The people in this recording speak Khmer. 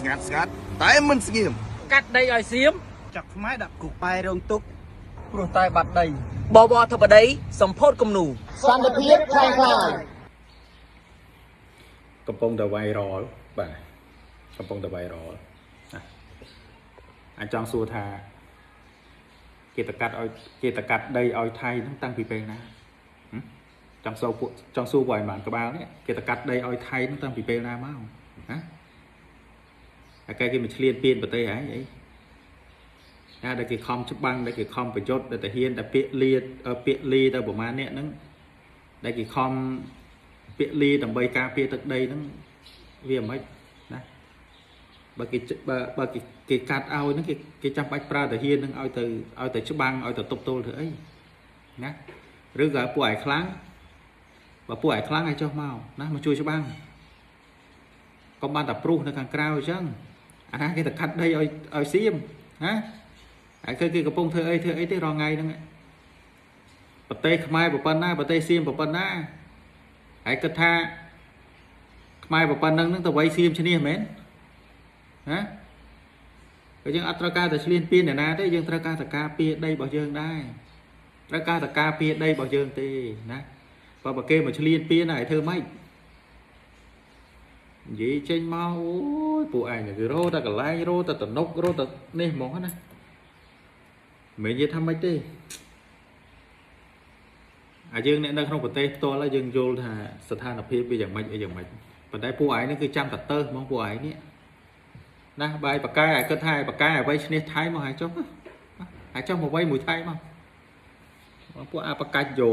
ស្ងាត់ស្ងាត់តែមិនស្ងៀម កាត់ដីឲ្យសៀម ចាប់ខ្មែរដាក់គុកបែរងទុក ព្រោះតែបាត់ដី បវរធិបតីសម្ពោធគំនូ សន្តិភាពคล้ายคล้าย កំពុងតែ viral បាទកំពុងតែ viral ណាអញចង់សួរថាគេតកាត់ឲ្យគេតកាត់ដីឲ្យថៃហ្នឹងតាំងពីពេលណាហឹមចង់សួរពួកចង់សួរពួកឯងបានក្បាលនេះគេតកាត់ដីឲ្យថៃហ្នឹងតាំងពីពេលណាមកណាតែគេមកឆ្លៀនពៀនប្រទេសហ៎អីណាដែលគេខំច្បាំងដែលគេខំប្រយុទ្ធដែលតាហ៊ានតែពាក្យលាពាក្យលីទៅប្រហែលអ្នកហ្នឹងដែលគេខំ ពាក្យលីដើម្បីការពារទឹកដីហ្នឹងវាមិនណាបើគេបើបើគេគេកាត់ឲ្យហ្នឹងគេគេចាំបាច់ប្រើតាហ៊ានហ្នឹងឲ្យទៅឲ្យទៅច្បាំងឲ្យទៅទប់ទល់ធ្វើអីណាឬក៏ពួកឯងខ្លាំងបើពួកឯងខ្លាំងឲ្យចុះមកណាមកជួយច្បាំងកុំបានតែព្រុសនៅខាងក្រៅអញ្ចឹងអាណាគេទៅកាត់ដីឲ្យឲ្យសៀមណាហើយគឺគេកំពុងធ្វើអីធ្វើអីទេរាល់ថ្ងៃហ្នឹងប្រទេសខ្មែរប៉ុណ្ណាប្រទេសសៀមប៉ុណ្ណា ហើយគិតថាខ្មែរប៉ុណ្ណឹងហ្នឹងទៅវាយសៀមឈ្នះមែនណាក៏យើងអត់ត្រូវការតែឆ្លៀនពៀនអ្នកណាទេយើងត្រូវការតែការពារដីរបស់យើងដែរត្រូវការតែការពារដីរបស់យើងទេណាបើបើគេមកឆ្លៀនពៀនហើយធ្វើម៉េចនិយាយចេញមកអូយពួកឯងគឺរោតែកន្លែងរោតែតំណុករោតែនេះហ្មងណាមិននិយាយថាម៉េចទេ អាយើងអ្នកនៅក្នុងប្រទេសផ្ទាល់ហើយយើងយល់ថាស្ថានភាពវាយ៉ាងម៉េចអីយ៉ាងម៉េចប៉ុន្តែពួកឯងនេះគឺចាំតែទៅហ្មងពួកឯងនេះណាបាយបកែឲ្យគិតថាឲ្យបកែអ្វីឈ្នះថៃមកហើយចុះហើយចុះមកវៃមួយថៃមកពួកអាបកាច់យោ